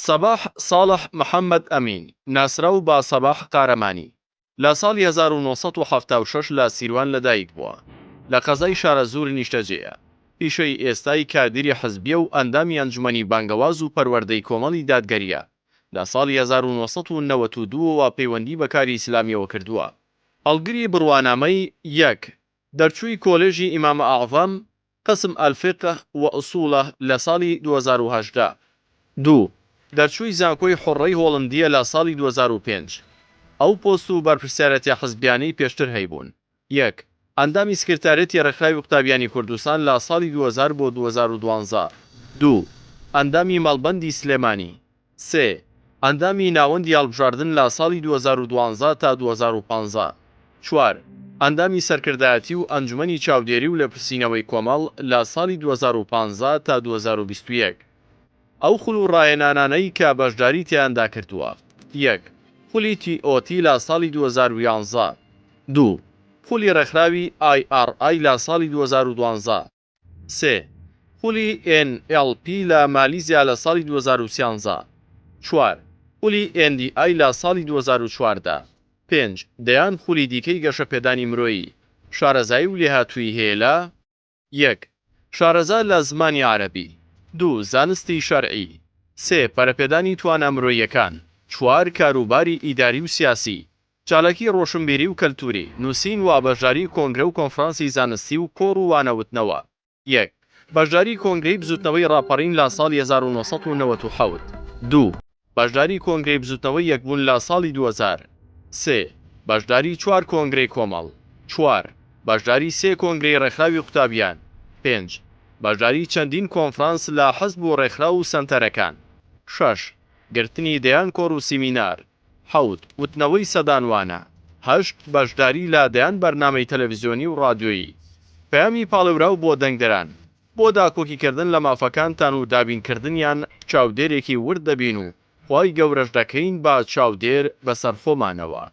سەباح ساڵح محەمەد ئەمین، ناسراو بە سەباح قارەمانی، لە ساڵی 1976 لە سیروان لەدایکبووە، لە قەزای شارەزوور نیشتەجێیە. پیشەی ئێستای کادیری حزبییە و ئەندامی ئەنجومەنی بانگەواز و پەروەردەی کۆمەڵی دادگەرییە. لە ساڵی 1992 ەوە پەیوەندی بە کاری ئیسلامییەوە کردووە. هەڵگری بڕوانامەی، یەک. دەرچووی کۆلێژی ئیمام ئەعظەم، قسم الفقه و اصولە لە ساڵی 2018. دوو. دەرچووی زانکۆی حوڕڕەی هۆڵندییە لە ساڵی 2005. ئەو پۆست و بەرپرسیارەتیە حزبیانەی پێشتر هەیبوون. یەک. ئەندامی سکرتاریەتی ڕێکخراوی قوتابیانی کوردستان لە ساڵی 2000 بۆ 2012. دوو. ئەندامی مەڵبەندی سلێمانی. سێ. ئەندامی ناوەندی هەڵبژاردن لە ساڵی 2012 تا 2015. چوار. ئەندامی سەرکردایەتی و ئەنجومەنی چاودێری و لێپرسینەوەی کۆمەڵ لە ساڵی 2015 تا 2021. ئەو خول و ڕاهێنانانەی کە بەشداری تیایاندا کردووە. یەک. خولی TOT لە ساڵی 2011. دوو. خولی ڕێکخراوی IRI لە ساڵی 2012. سێ. خولی NLP لە مالیزیا لە ساڵی 2013. چوار. خولی NDI لە ساڵی 2014. پێنج. دەیان خولی دیکەی گەشەپێدانی مرۆیی. شارەزایی و لێهاتوویی هەیە لە. یەک. شارەزا لە زمانی عەرەبی. دوو. زانستی شەرعی. سێ. پەرەپێدانی توانا مرۆییەکان. چوار. کاروباری ئیداری و سیاسی. چالاکی ڕۆشنبیری و کەلتوری، نووسین و بەشداری کۆنگرە و کۆنفرانسی زانستی و کۆڕ و وانەوتنەوە. یەک. بەشداری کۆنگرەی بزوتنەوەی ڕاپەڕین لە ساڵی 1997. دوو. بەشداری کۆنگرەی بزوتنەوەی یەکبوون لە ساڵی 2000. سێ. بەشداری چوار کۆنگرەی کۆمەڵ. چوار. بەشداری سێ کۆنگرەی ڕێکخراوی قوتابیان. پێنج. بەشداری چەندین کۆنفرانس لە حزب و ڕێکخراو و سەنتەرەکان. شەش. گرتنی دەیان کۆڕ و سیمینار. حەوت، وتنەوەی سەدان وانە. هەشت، بەشداری لە دەیان بەرنامەی تەلەفزیۆنی و ڕادیۆیی. پەیامی پاڵێوراو بۆ دەنگدەران، بۆ داکۆکیکردن لە مافەکانتان و دابینکردنیان چاودێرێکی ورد دەبین و خوای گەورەش دەکەین بە چاودێر بەسەر خۆمانەوە.